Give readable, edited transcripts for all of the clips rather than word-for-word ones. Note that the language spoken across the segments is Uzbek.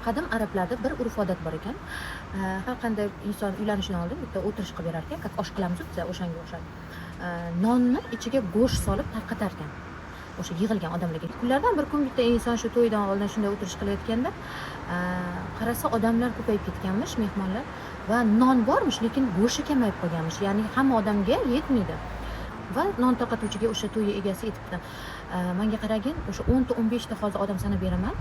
Qadim arablarda bir urf odat bor ekan. Har qanday inson uylanishidan oldin bitta o'tirish qilib berar ekan, как osh qilamiz biza, o'shanga o'xshab. Nonni ichiga go'sht solib tarqatar ekan o'sha yig'ilgan odamlarga. Kunlardan bir kun bitta inson shu to'ydan oldin shunday o'tirish qilayotganda, qarasa, odamlar ko'payib ketganmish, mehmonlar, va non bormish, lekin go'shti kamayib qolganmish, ya'ni hamma odamga yetmaydi. Va non tarqatuvchiga o'sha to'y egasi aytibdi: "Manga qaragin, o'sha 10 ta, 15 ta hozir odam sanab beraman,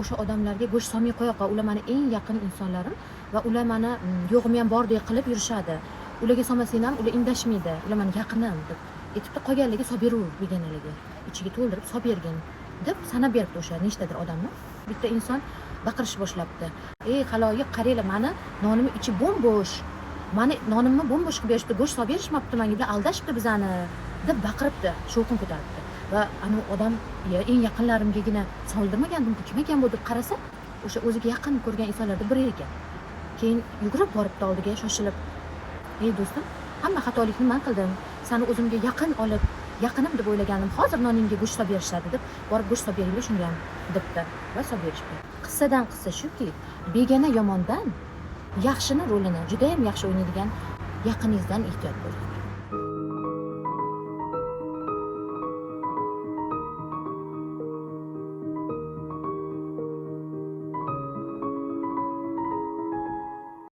o'sha odamlarga go'sht solmay qo'ya qol, ular mani eng yaqin insonlarim va ular mani yo'g'imni ham bordek qilib yurishadi, ularga solmasang ham ular indashmaydi, ular mani yaqinim", deb aytibdi. "Qolganlarga solib beraver, begonalarga ichiga to'ldirib solib bergin", deb sanab beribdi o'sha nechtadir odamni. Bitta inson baqirish boshlabdi: "Ey xaloyiq, qaranglar, mani nonimni ichi bo'm bo'sh, mani nonimni bo'm bo'sh qilib berishibdi, go'sht solib berishmabdi manga, bular aldashibdi bizani", deb baqiribdi, shovqin ko'taribdi. Va anavi odam: "Ya, eng yaqinlarimgagina soldirmagandim, kim ekan bu?" deb qarasa, o'sha o'ziga yaqin ko'rgan insonlardan biri ekan. Keyin yugurib boribdi oldiga shoshilib: "Ey do'stim, hamma xatolikni man qildim, sani o'zimga yaqin olib, yaqinim deb o'ylaganim, hozir noningga go'sht solib berishadi", deb borib, "Go'sht solib beringlar shunga ham", debdi va solib berishibdi. Qissadan qissa shuki, begona yomondan yaxshini rolini judayam yaxshi o'ynaydigan yaqiningizdan ehtiyot bo'ling.